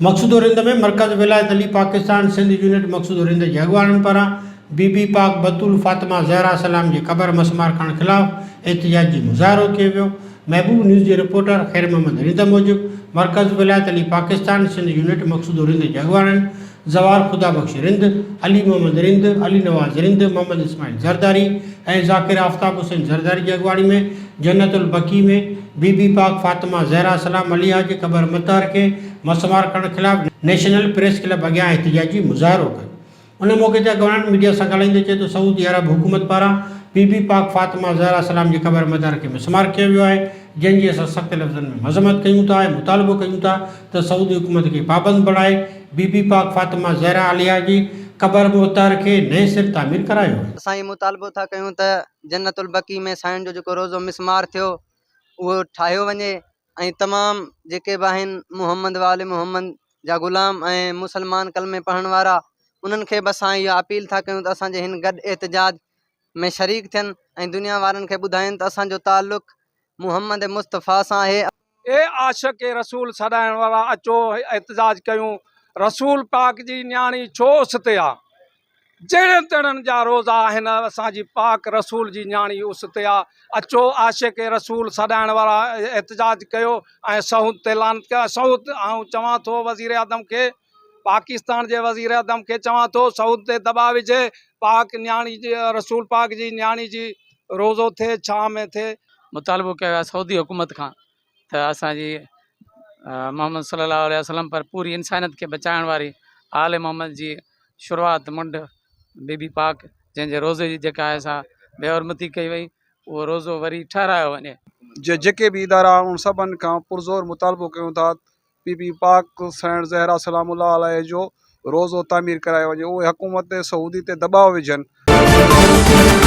مقصودو رند ۾ مرڪز ولايت علي پاڪستان سنڌ يونٽ مقصودو رند جي اڳواڻن پاران بي بي پاڪ بتول فاطمه زهرا سلام جي قبر مسمار ڪرڻ خلاف احتجاجي مظاهرو ڪيو ويو. محبوب نيوز جي رپورٽر خير محمد رند موجب مرڪز ولايت علي پاڪستان سنڌ يونٽ مقصودو رند جي اڳواڻن زوار خدا بخش رند، علي محمد رند، علي نواز رند، محمد اسماعيل زرداري ۽ ذاڪر آفتاب حسين زرداري جي اڳواڻي ۾ جنت البقيع ۾ بي بي پاڪ فاطمه زهرا سلام عليها جي قبر مطهر کي مسمار ڪرڻ خلاف نيشنل پريس ڪلب اڳيان احتجاجي مظاهرو ڪيو. ان موقعي تي اڳواڻن ميڊيا سان ڳالهائيندي چيو ته سعودي عرب حڪومت پاران بي بي پاڪ فاطمه زهرا سلام جي قبر مطهر کي مسمار ڪيو ويو آهي جنهن جي اسان سخت لفظن ۾ مذمت ڪيون ٿا ۽ مطالبو ڪيون ٿا ته سعودي حڪومت کي پابند بڻائي بي بي پاڪ فاطمه زهرا عليها جي قبر مطهر کي نئين سر تعمير ڪرايو وڃي. اسان هي مطالبو ٿا ڪيون ته جنت البقيع ۾ سائين جو جيڪو روضو مسمار ٿيو اهو ٺاهيو وڃي ۽ تمام جيڪي به آهن محمد وآل محمد جا غلام ۽ مسلمان ڪلمي پڙهڻ وارا انهن کي به اسان اها اپيل ٿا ڪيون ته اسان جي هن گڏ احتجاج ۾ شريڪ ٿين ۽ دنيا وارن کي ٻڌائين ته اسان جو تعلق محمد مصطفيٰ سان آهي. اي عاشق رسول سڏائڻ وارا اچو احتجاج ڪيون رسول پاڪ جي نياڻي ڇو اس تي آ. جهڙن تهڙن جا روزا آهن اسان جي پاڪ رسول جي نياڻي اس تي آ اچو عاشق رسول سڏائڻ وارا احتجاج ڪيو ۽ سعود تي لعنت ڪيو سعود آئون چوان ٿو وزير اعظم کي پاڪستان جي وزير اعظم کي چوان ٿو سعود تي دٻاء وجهي پاڪ نياڻي جي رسول پاڪ جي نياڻي جي روزو ٿئي ڇانء ۾ ٿئي. مطالبو ڪيو آهي سعودي حڪومت کان ته اسان جي محمد صلي الله عليه وسلم پر پوري انسانيت کي بچائڻ واري آل محمد جي شروعات منڍ بي بي پاڪ جنهن جي روزي جي جيڪا آهي سا بي حرمتي ڪئي وئي اهو روزو وري ٺهرايو وڃي. جي جيڪي به ادارا آهن انهن سڀن کان پرزور مطالبو ڪيون ٿا بي بي پاڪ سيڻ زهرا سلام الله عليه جو روزو تعمير ڪرايو وڃي اهي حڪومت سعودي تي دٻاء وجهن.